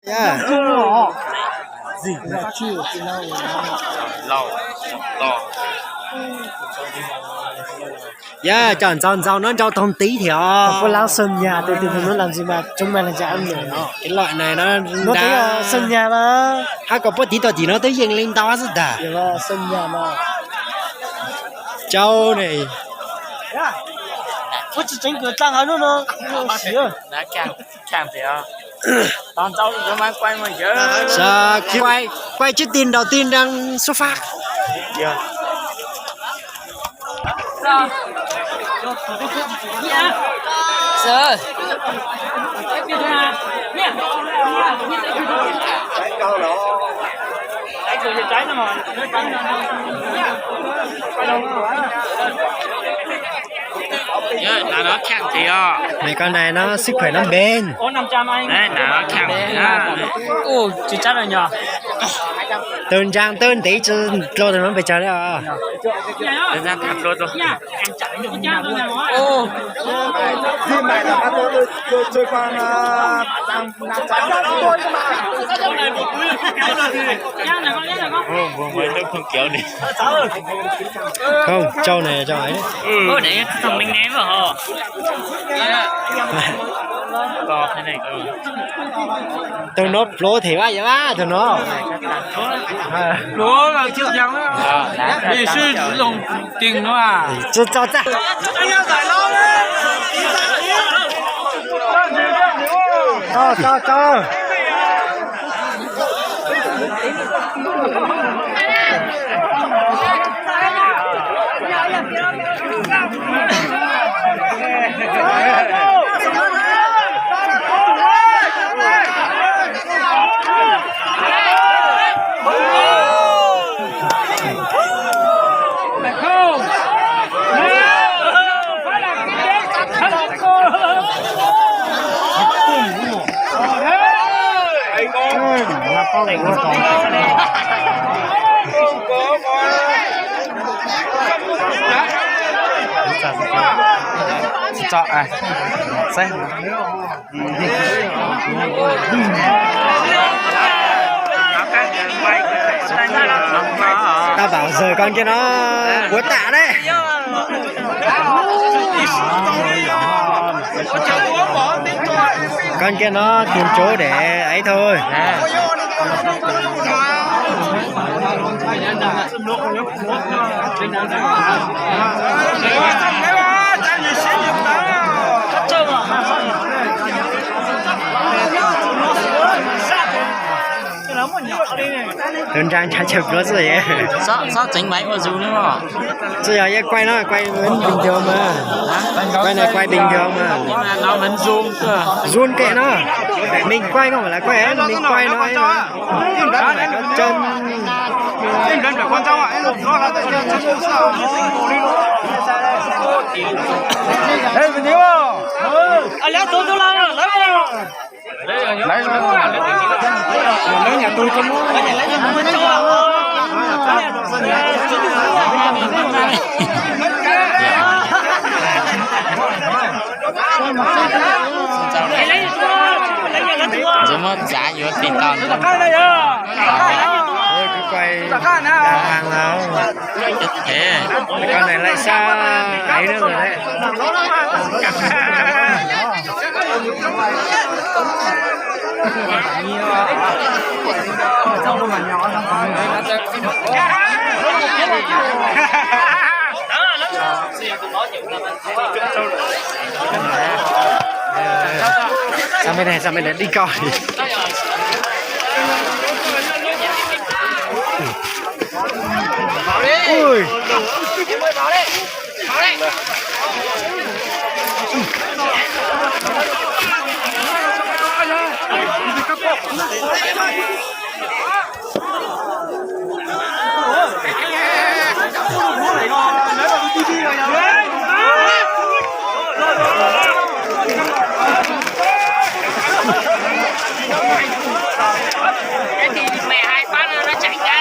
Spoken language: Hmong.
Yog cov ntxaug ntxaug no nrau taug ntiv thiab os. Puab lab xeem nyas tes tes no las ntsis mas coob mas las ntsis. Kev lom na no, xeem nyas mas hab kom puab tiv tau tim no twb yeej li ntau xwb ntag. Cau ne. Kuaj tsis ti nraum ti nraag xub fab. Nws koj nais no xib khuam no npe. Tus ntsaag twb ntev tsis dlua tus no pes tsawg li os. Không, châu này là châu ấy. Tus no pluav them vaj yam vaj tus no. Pluav lawm thiaj ceev na. Vim sib loo ceev no. Tso tso tsa. Tso tso tso. Tao bảo giờ con kia nó buốt tạ đấy. Con kia nó tìm chỗ để ấy thôi. Tus nraag nrhav chaw pluav xwb. Xob txeev maiv ua zoo li os. Tsis yog, yog quay nó quay vẫn bình thường mà. Quay này quay bình thường mà. Run kệ nó. Mình quay không phải là quay ấy, mình quay nó ấy mà. Chân. Ê, mình đi không? Lawv lawv nyam tug tso muab. Txav yuav tis tau. Quay đàng hoàng lawm. Con này lại xa ấy nữa rồi đấy. Sang bên này, sang bên này đi coi. Ui. Mày hai phát nó, nó chạy ra